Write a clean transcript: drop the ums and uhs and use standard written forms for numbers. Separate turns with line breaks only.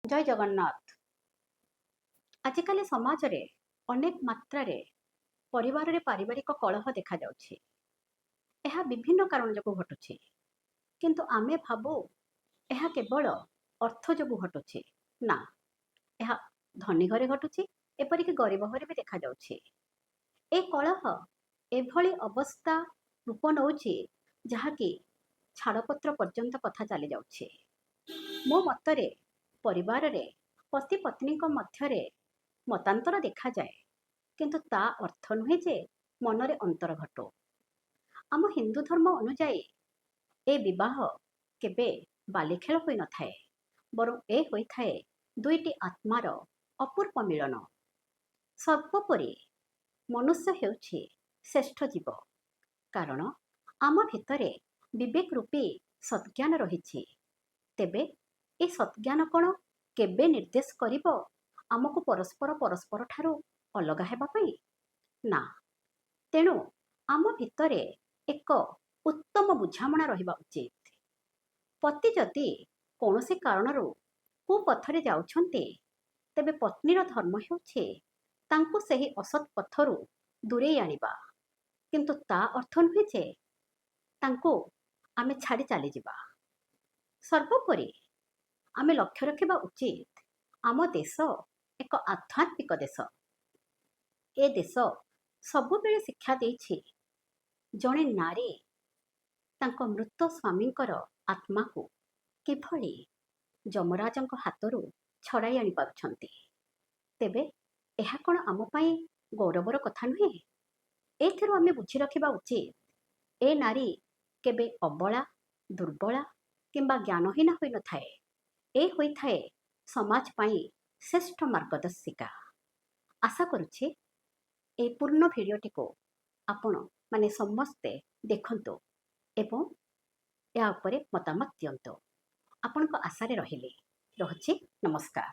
ଜୟ ଜଗନ୍ନାଥ। ଆଜିକାଲି ସମାଜରେ ଅନେକ ମାତ୍ରାରେ ପରିବାରରେ ପାରିବାରିକ କଳହ ଦେଖାଯାଉଛି। ଏହା ବିଭିନ୍ନ କାରଣ ଯୋଗୁଁ ଘଟୁଛି, କିନ୍ତୁ ଆମେ ଭାବୁ ଏହା କେବଳ ଅର୍ଥ ଯୋଗୁଁ ଘଟୁଛି। ନା, ଏହା ଧନୀ ଘରେ ଘଟୁଛି, ଏପରିକି ଗରିବ ଘରେ ବି ଦେଖାଯାଉଛି। ଏ କଳହ ଏଭଳି ଅବସ୍ଥା ରୂପ ନେଉଛି, ଯାହାକି ଛାଡ଼ପତ୍ର ପର୍ଯ୍ୟନ୍ତ କଥା ଚାଲିଯାଉଛି। ମୋ ମତରେ ପରିବାରରେ ପତି ପତ୍ନୀଙ୍କ ମଧ୍ୟରେ ମତାନ୍ତର ଦେଖାଯାଏ, କିନ୍ତୁ ତା ଅର୍ଥ ନୁହେଁ ଯେ ମନରେ ଅନ୍ତର ଘଟୁ। ଆମ ହିନ୍ଦୁ ଧର୍ମ ଅନୁଯାୟୀ ଏ ବିବାହ କେବେ ବାଲିଖେଳ ହୋଇନଥାଏ, ବରଂ ଏ ହୋଇଥାଏ ଦୁଇଟି ଆତ୍ମାର ଅପୂର୍ବ ମିଳନ। ସର୍ବୋପରି ମନୁଷ୍ୟ ହେଉଛି ଶ୍ରେଷ୍ଠ ଜୀବ, କାରଣ ଆମ ଭିତରେ ବିବେକ ରୂପୀ ସତ୍ଜ୍ଞାନ ରହିଛି। ତେବେ ଏ ସତ୍ଜ୍ଞାନ କ'ଣ କେବେ ନିର୍ଦ୍ଦେଶ କରିବ ଆମକୁ ପରସ୍ପର ପରସ୍ପର ଠାରୁ ଅଲଗା ହେବା ପାଇଁ? ନା। ତେଣୁ ଆମ ଭିତରେ ଏକ ଉତ୍ତମ ବୁଝାମଣା ରହିବା ଉଚିତ। ପତି ଯଦି କୌଣସି କାରଣରୁ କୁପଥରେ ଯାଉଛନ୍ତି, ତେବେ ପତ୍ନୀର ଧର୍ମ ହେଉଛି ତାଙ୍କୁ ସେହି ଅସତ୍ ପଥରୁ ଦୂରେଇ ଆଣିବା, କିନ୍ତୁ ତା ଅର୍ଥ ନୁହେଁ ଯେ ତାଙ୍କୁ ଆମେ ଛାଡ଼ି ଚାଲିଯିବା। ସର୍ବୋପରି ଆମେ ଲକ୍ଷ୍ୟ ରଖିବା ଉଚିତ, ଆମ ଦେଶ ଏକ ଆଧ୍ୟାତ୍ମିକ ଦେଶ। ଏ ଦେଶ ସବୁବେଳେ ଶିକ୍ଷା ଦେଇଛି, ଜଣେ ନାରୀ ତାଙ୍କ ମୃତ ସ୍ୱାମୀଙ୍କର ଆତ୍ମାକୁ କିଭଳି ଯମରାଜଙ୍କ ହାତରୁ ଛଡ଼ାଇ ଆଣିପାରୁଛନ୍ତି। ତେବେ ଏହା କ'ଣ ଆମ ପାଇଁ ଗୌରବର କଥା ନୁହେଁ? ଏଥିରୁ ଆମେ ବୁଝି ରଖିବା ଉଚିତ, ଏ ନାରୀ କେବେ ଅବଳା, ଦୁର୍ବଳା କିମ୍ବା ଜ୍ଞାନହୀନା ହୋଇନଥାଏ। ଏ ହୋଇଥାଏ ସମାଜ ପାଇଁ ଶ୍ରେଷ୍ଠ ମାର୍ଗଦର୍ଶିକା। ଆଶା କରୁଛି ଏହି ପୂର୍ଣ୍ଣ ଭିଡ଼ିଓଟିକୁ ଆପଣ ମାନେ ସମସ୍ତେ ଦେଖନ୍ତୁ ଏବଂ ଏହା ଉପରେ ମତାମତ ଦିଅନ୍ତୁ। ଆପଣଙ୍କ ଆଶାରେ ରହିଲି। ରହୁଛି, ନମସ୍କାର।